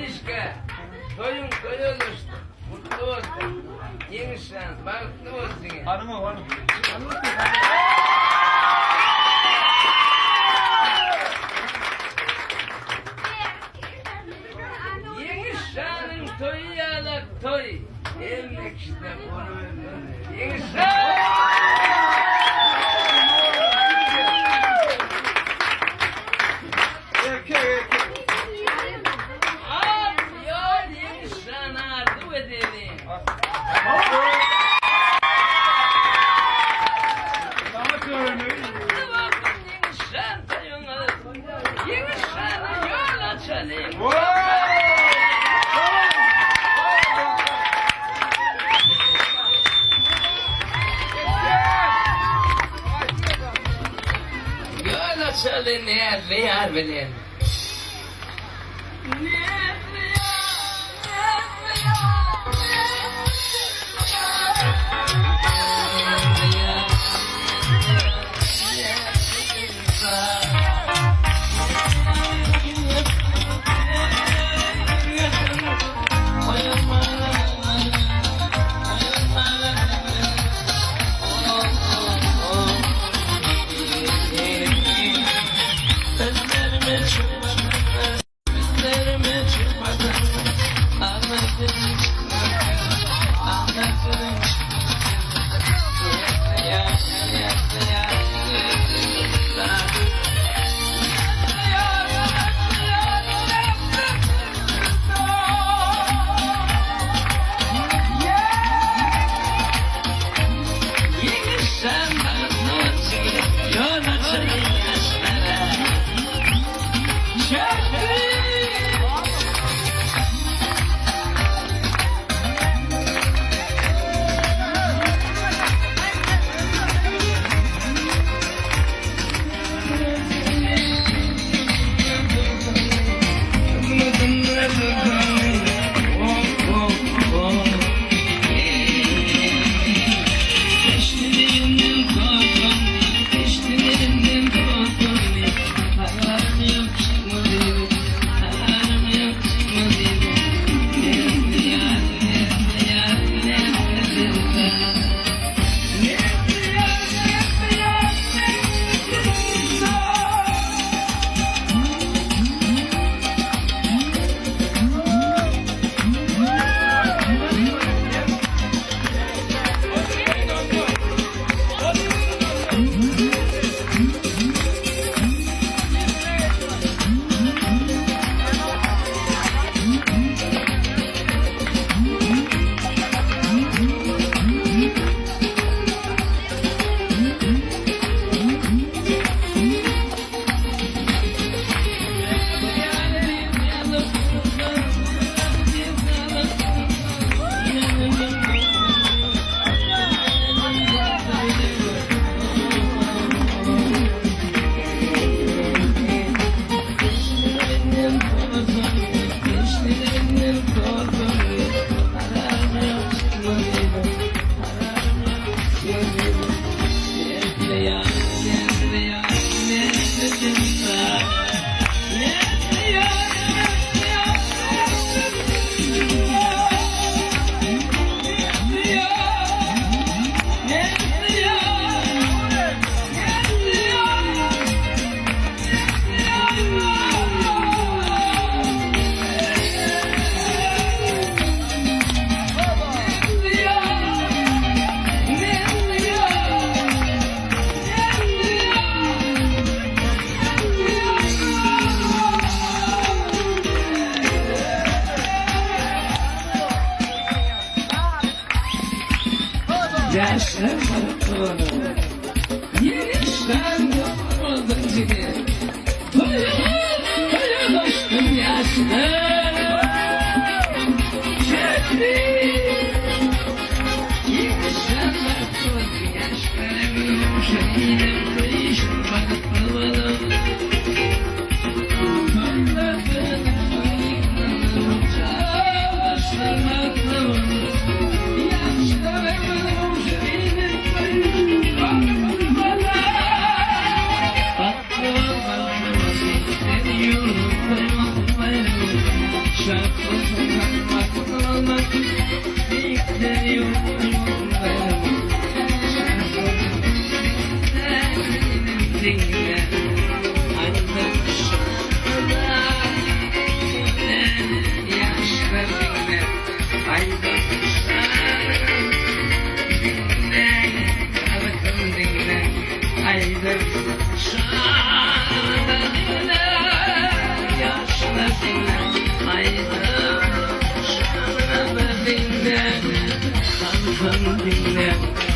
Ýeňişkä, toýuň toýa ulaşsyn, gutly bolsun. Ýeňiş jan, bagtly bol jigim. Ýeňiş janyň toýy ýalak toý, hemme kişide bolubermez. Ýeňiş jan! Ak ýol Ýeňiş jana arzuw edeliň. Gutly bolsun Ýeňiş jan toýuňyz. Ýeňiş jana ýol açalyň. Ýol açaly näzli ýar bilen. Näzli ýar, näzli ýar, näzli ýar. Ýaşlar bagtly boluň. Ýeňişden bolsun jigim. Toýa toýa goşdum ýaşlar. Şähri. Ýeňişden bagtly bolsun ýaşlar. Şeýle bagtly boluň. Aýdym şanyna bir diňle, Tansyny diňle.